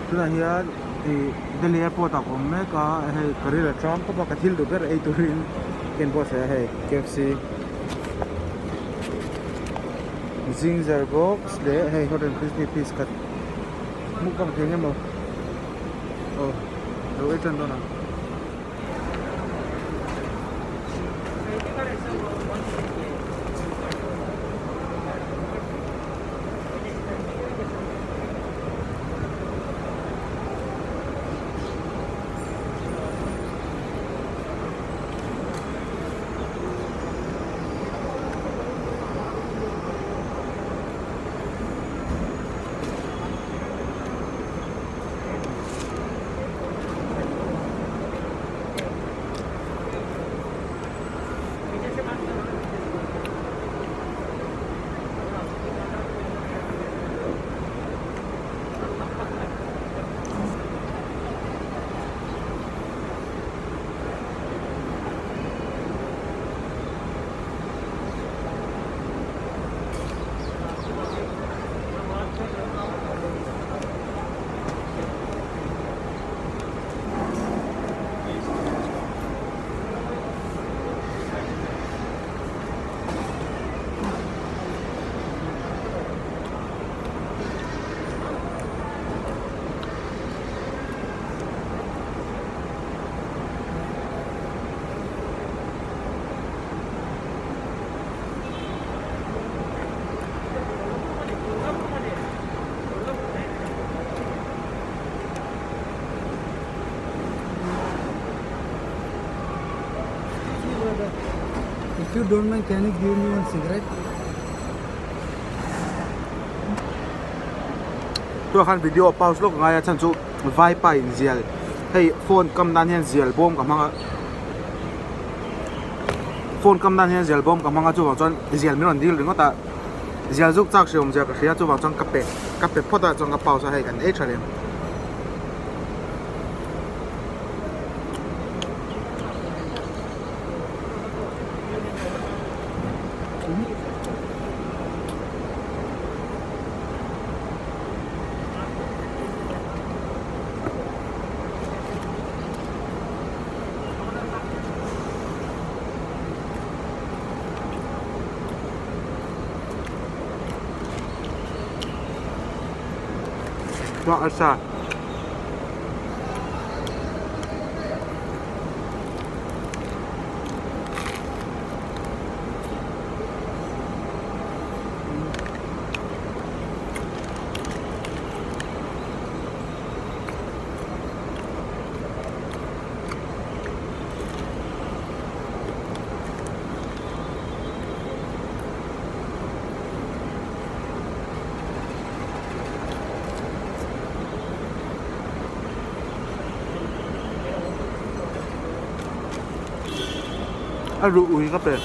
Tunah hian ih Delhi airport ah ka awm mek a hei ka ril a tang khawp a ka thil duh ber ei turin ka inbuatsaih a hei KFC ginger box leh hei hot and crispy piece khat mukbang thei ang emaw aw lo ei tan dawn ang. If you don't mind, can you give me one cigarette? Tunah khan video a pause lawk ngai a chhan chu vaipa in zial hei phone kam nan hian zial bawm ka hmang a phone kam nan hian zial bawm ka hmang a chuvang chuan zial min rawn dil ringawt a zial zuk chak hre awm zia ka hria chuvang chuan ka pe ka pe phawt a chuan ka pause a hei kan ei tha lem. Chuan arsa. A ruh ui ka pe.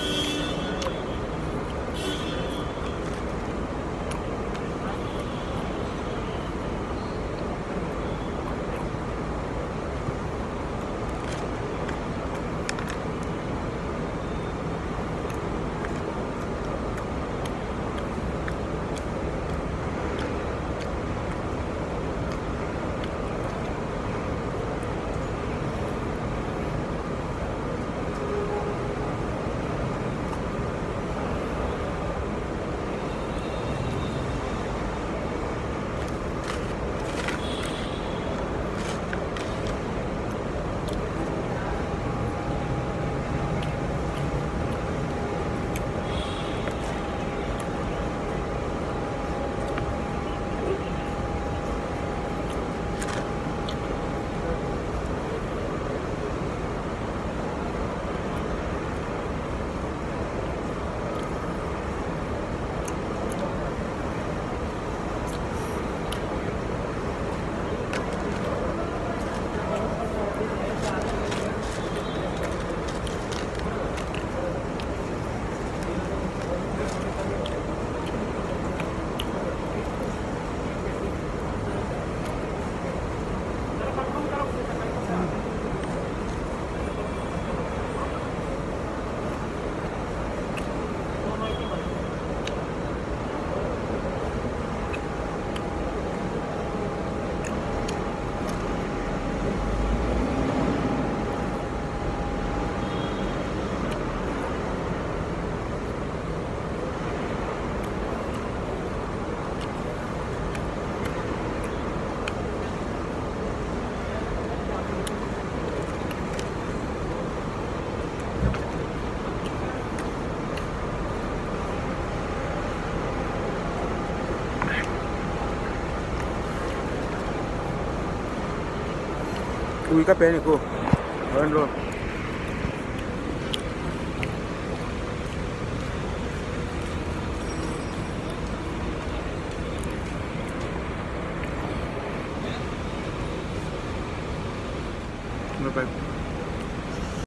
Tui ka pe a ni khu. Lo en rawh.